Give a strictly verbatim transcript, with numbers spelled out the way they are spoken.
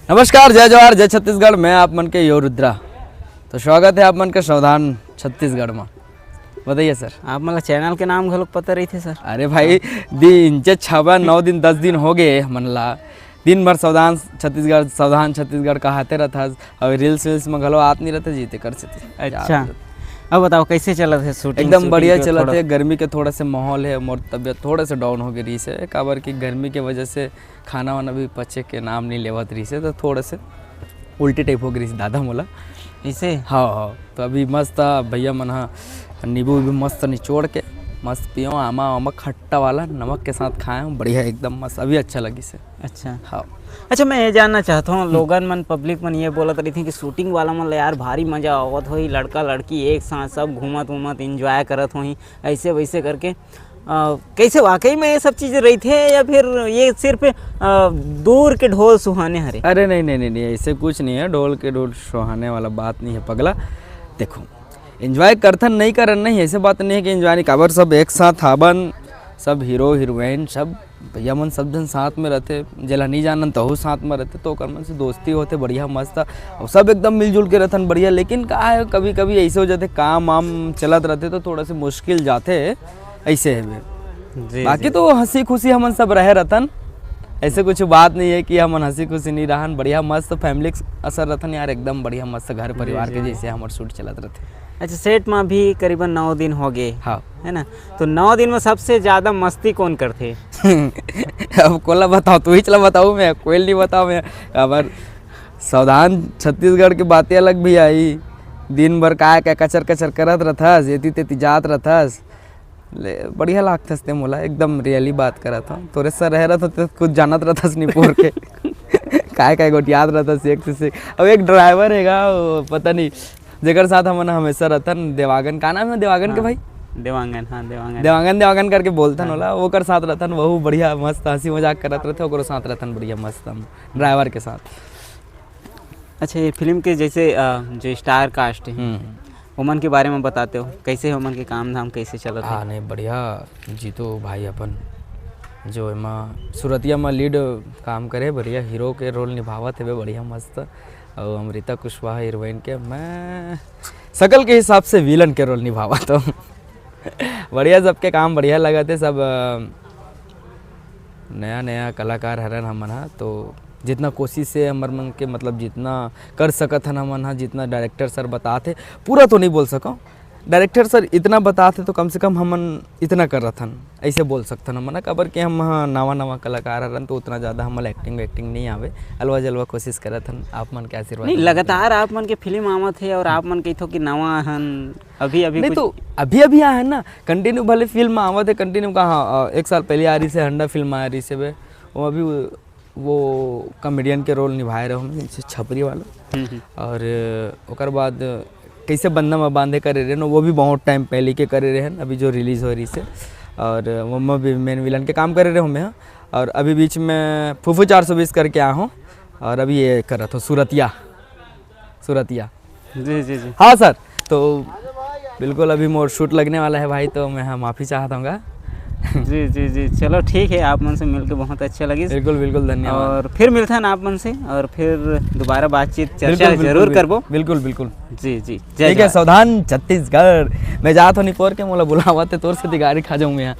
नमस्कार, जय जोहार, जय छत्तीसगढ़। मैं आप मन के यो रुद्रा। तो स्वागत है आप मन के सावधान छत्तीसगढ़ में। बताइए सर। आप मन ला चैनल के नाम घलोक पता रहिथे सर। अरे भाई, दिन जे छबा नौ दिन दस दिन हो गए हमन ला, दिन भर सावधान छत्तीसगढ़, सावधान छत्तीसगढ़ कहाते रहथस। अउ रील्स वील्स में घलो आत नहीं रहते जी, तेकर सेती। अच्छा, अब बताओ, कैसे चलत हे शूटिंग? एकदम बढ़िया चलत हे। गर्मी के थोड़ा से माहौल है, मोर तबियत थोड़ा से डाउन हो गई रही से, काबर कि गर्मी के वजह से खाना वाना भी पचे के नाम नहीं लेवत रही से, तो थोड़ा से उल्टी टाइप हो गई रही से दादा मोला। इसे? हाँ, हाँ। तो अभी मस्त भैया मन हा नींबू भी मस्त निचोड़ के मस्त पियो, आमा, आमा खट्टा वाला नमक के साथ खाए हूँ, बढ़िया एकदम मस्त, अभी अच्छा लगी से। अच्छा। हाँ। अच्छा, मैं ये जानना चाहता हूँ, लोगन मन, पब्लिक मन ये बोलत रही थी कि शूटिंग वाला मन ला यार भारी मजा आवत होही, लड़का लड़की एक साथ सब घूमत उमत एंजॉय करत होही, ऐसे वैसे करके। अ, कैसे वाकई में ये सब चीजें रही थे या फिर ये सिर्फ, अ, दूर के ढोल सुहाने हरे? अरे नहीं, नहीं, नहीं, नहीं, ऐसे कुछ नहीं है, ढोल के ढोल सुहाने वाला बात नहीं है पगला। देखो, एंजॉय करथन नहीं करन नहीं, ऐसे बात नहीं है कि एंजॉय नहीं, काबर सब एक साथ हाबन, सब हीरो हीरोइन सब भैया मन सब जन साथ में रहते, जेला नहीं जानन तहू साथ में रहते, तो ओकर मन से दोस्ती होते बढ़िया मस्त, अउ सब एकदम मिलजुल के रहथन बढ़िया। लेकिन का है, कभी कभी ऐसे हो जाते, काम वाम चलत रहते तो थोड़ा से मुश्किल जाते, ऐसे है बे। जी, बाकी जी। तो हंसी खुशी हमन सब रहे रहथन, ऐसे कुछ बात नहीं है कि हमन हंसी खुशी नहीं रहन, बढ़िया मस्त फैमिली असर रहथन यार, एकदम बढ़िया मस्त घर परिवार जी, के जी। जैसे हमर शूट चलत रहते। अच्छा, सेट में अभी करीबन नौ दिन हो गए, हाँ। है ना? तो नौ दिन में सबसे ज्यादा मस्ती कौन करथे? अब कोला बताओ, तू ही चला बताओ, मैं कोई नहीं बताओ, मैं। अबर सावधान छत्तीसगढ़ के बातें अलग भी आई, दिन भर काय काय कचर कचर करत रहथस, एती तेती जात रहथस, ले बढ़िया लागथस ते मोला, एकदम रियली बात करत हूँ। तोरे सर रह रहत तो कुछ जानत रहथस निपोर के काय काय गोठियात रहथस एक से, से। अब एक ड्राइवर हैगा, वो पता नहीं, जेकर साथ हमन हमेशा रहथन, देवांगन, का नाम है देवांगन के हाँ, भाई? देवांगन, हाँ, देवांगन। देवांगन, देवांगन करके बोलथन हाँ। ओला, ओकर साथ रहथन, वहू बढ़िया मस्त हंसी मजाक करत रहथे, ओकरो साथ रहथन बढ़िया मस्त हम ड्राइवर के साथ। अच्छा, ये फिल्म के जैसे, अ, जो स्टार कास्ट है, हम्म। ओमन के बारे में बताते हो, कैसे ओमन के काम धाम कैसे चलत है? हाँ, नहीं, बढ़िया। जीतू भाई अपन जो एमा सुरतिया में लीड काम करे, बढ़िया हीरो के रोल निभावत हवे, बढ़िया मस्त। और अमृता कुशवाहा हीरोइन के, मैं सकल के हिसाब से विलन के रोल निभावत हूँ। बढ़िया, सबके काम बढ़िया लगत है, सब, अ, नया नया कलाकार हरन हमन हा, तो जितना कोशिश है हमर मन के, मतलब जितना कर सकत हन हमन हा, जितना डायरेक्टर सर बतात हे, पूरा तो नहीं बोल सकौं, डायरेक्टर सर इतना बतात हे तो कम से कम हमन इतना करत हन, ऐसे बोल सकथन हमन हा, काबर कि हम हा नवा नवा कलाकार हरन, तो उतना ज़्यादा हमन ला एक्टिंग वैक्टिंग नहीं आवे, अलवा जलवा कोशिश करत हन, आप मन के आशीर्वाद नहीं, हमन के लगातार आप मन के फिल्म आवत हे और आप मन कहिथो कि नवा हन, अभी अभी नहीं कुछ तो अभी अभी आए हैं ना, कंटिन्यू भले फिल्म आवत है, कंटिन्यू का, हाँ, अ, एक साल पहले आ रही से हंडा फिल्म आ रही से बे, वो अभी वो, वो कॉमेडियन के रोल निभाए रहे हम, जैसे छपरी वाला। हम्म, हम्म। और, अ, ओकर बाद कैसे बंधा में बांधे करे रहे न, वो भी बहुत टाइम पहले के करे रहे हैं, अभी जो रिलीज हो रही से। और वो में भी मेन विलन के काम करे रहे हूँ मैं। और अभी बीच में फूफू चार सौ बीस करके आया हूँ, और अभी ये कर रहा था सूरतिया, सूरतिया। जी, जी, जी। हाँ सर, तो बिल्कुल अभी मोर शूट लगने वाला है भाई, तो मैं, हाँ, माफ़ी चाहता हूँ। जी, जी, जी, चलो ठीक है, आप मन से मिलके बहुत अच्छा लगिस। बिल्कुल, बिल्कुल, धन्यवाद। और फिर मिलथन आप मन से और फिर दोबारा बातचीत, चर्चा बिल्कुल, बिल्कुल, जरूर बिल्कुल। करबो। बिल्कुल, बिल्कुल। जी, जी, जय ठीक है, जोहार। सावधान छत्तीसगढ़। मैं जात हूँ निपोर के, मोला बुलावत है, तोर से गाड़ी खा जाऊँ मैं यहाँ।